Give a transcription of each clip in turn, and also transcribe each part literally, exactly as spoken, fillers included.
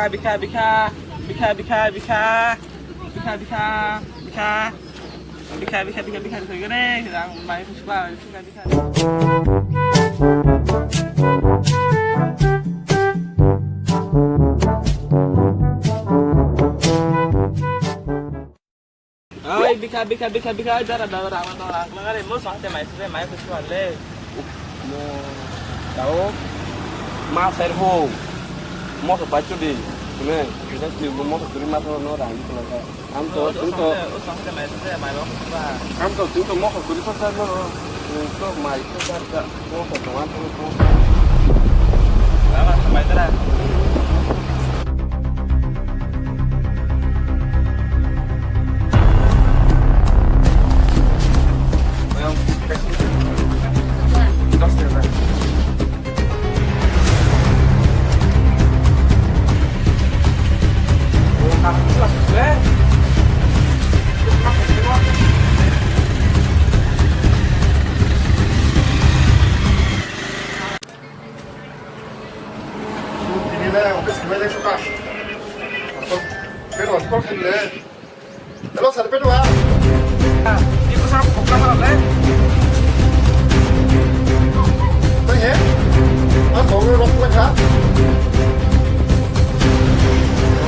Bikha, bikha, bikha, bikha, bikha, bikha, bikha, bikha, bikha, bikha, bikha, bikha, bikha, bikha, bikha, bikha, bikha, bikha. Ai, bikha, bikha, bikha, bikha, ai, dara, dara, dara, dara, dara, dara, mo sahte mai, mai, mai, mai, le. Mo, tao, ma, sir, ho. Mo, so, pachu, di. Ne, kita, di, mo, so, turi, ma, so, no, rang, di, ko, la, ka. Am to, o, o, tum to. Sahte, o, sahte, mai, sahte, mai, lo, ba. Am to, tum to, mo, so, turi, ko, sa, no, no. Tum to, mai, ko, sa, sa, mo, so, tuma, tuma, tuma. Ba, ba, mai, dara. Hello, sir, pedo ha? Di ko sa ko ka ha le. Bai he? Ang ko ro ko ha.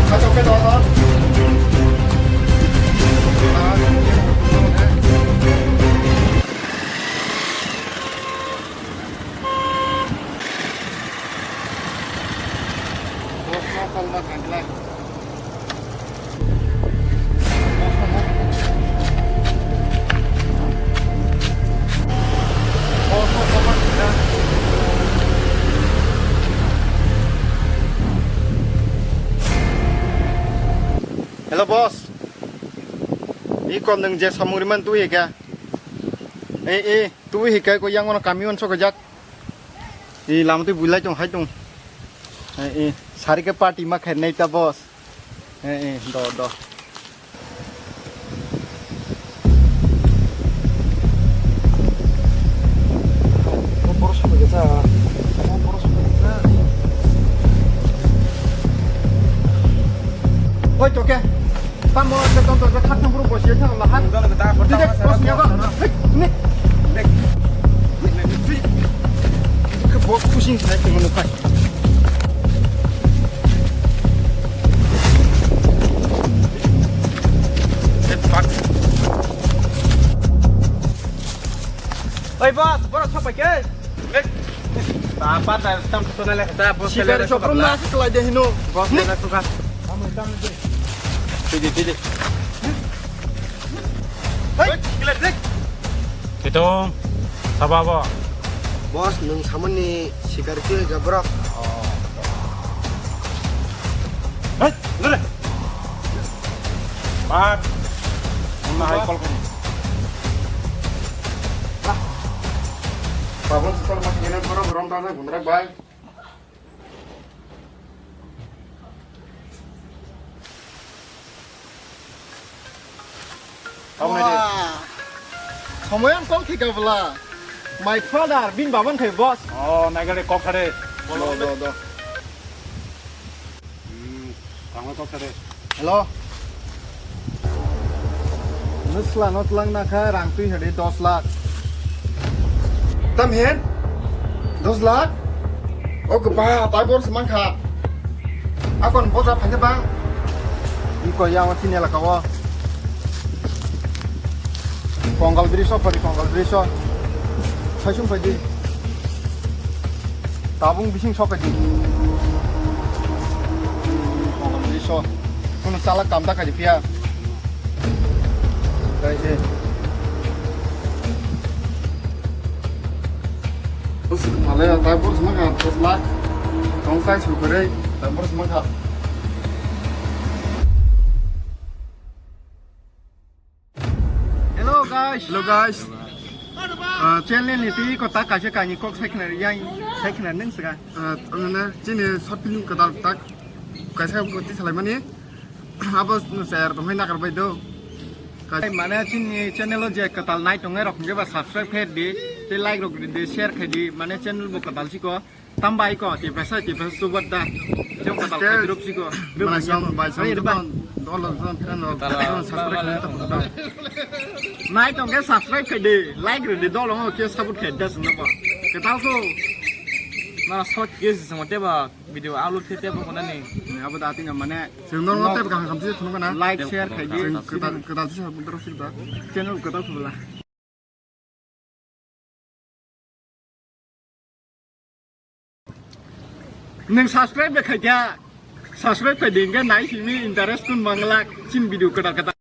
Ka to ke do do. Hello, boss. Ni kom nung je samung riman tu ye kya? Eh, eh. Twi hikai ko yang ono kami on sokojak. I lama twi builai tong hai tong. Eh, eh, sari ke party ma khair nai ta boss. Eh, eh, do, do. Oi, toke. Tamo se ton ton khat thang buru bosi thang la han. Tide bosi ya ba. Hei, ni. Ke boss pushing sai ke manu kai. Oi boss, boro sopai ke. Ba pa ta tam to na le ta boss. Sikari soprum na se kelai de hino. Boss le na suka. Tidi, tidi. Hei, kilat dek. Kitung, sabo abo? Boss, nung samani sikar khe ga borok. Hei, dole. Mat. Muna hai call kani. Babon call ma kene borok rom ta na gundrak bai. Wah. Somoyan call khe kabla. My father, bin baban khai boss. Oh, naigale kok khare. Do, do, do. Hmm, tangma kok khare. Hello. Nwsla no twlang na kha rang twi hadi dos lakh. Tam hen? Dos lakh? O kwpa, tai bor se man kha. Akon boja phai ba? Iko ya ma chini elaka o. Kongal bri so pari, Kongal bri so. Phai sung phai di. Tabung bising sok di. Tabung bising sok. Kuno chala kam ta khaji phiya. Kaise. Bus male ta bus ma ka dos lakh. Tong sai su kore ta bus ma ka. Hello guys. Hello guys. Ah, channel ni twi ko ta kaisa kani kok sai khna yang sai khna nung sga. Ah, ano na chini short film ko dal tak kaisa ko ti salai mani. Abo no share to hai nakar bai do. Kai mane chini channel o je katal nai tongnai rok hingke ba subscribe khe di, tei like rok di, share khe di, mane channel bo katal siko. Tambai ko, tiprasa, tiprasa subat da. Jom kata Te- khaidrop siko. Mana som, bai som, Ayo, joton, dolo, joton, friend, joton, subscribe khaidrop siko. Nai tong ke subscribe khai de, like re de, dolo ngo ke support khai das no ba. Ketal ko. Na short ke sing mo te ba video upload ke te ba kona ni. Abo da tinga mane. Sing no te ba kam si thung kana. Like, share khai de. Ketal, ketal si support khaidrop siko. Channel ketal ko la. Nung subscribe de khaikha, subscribe khai dingkhe nai simi interest kun manglak chin video kwtal kwtal.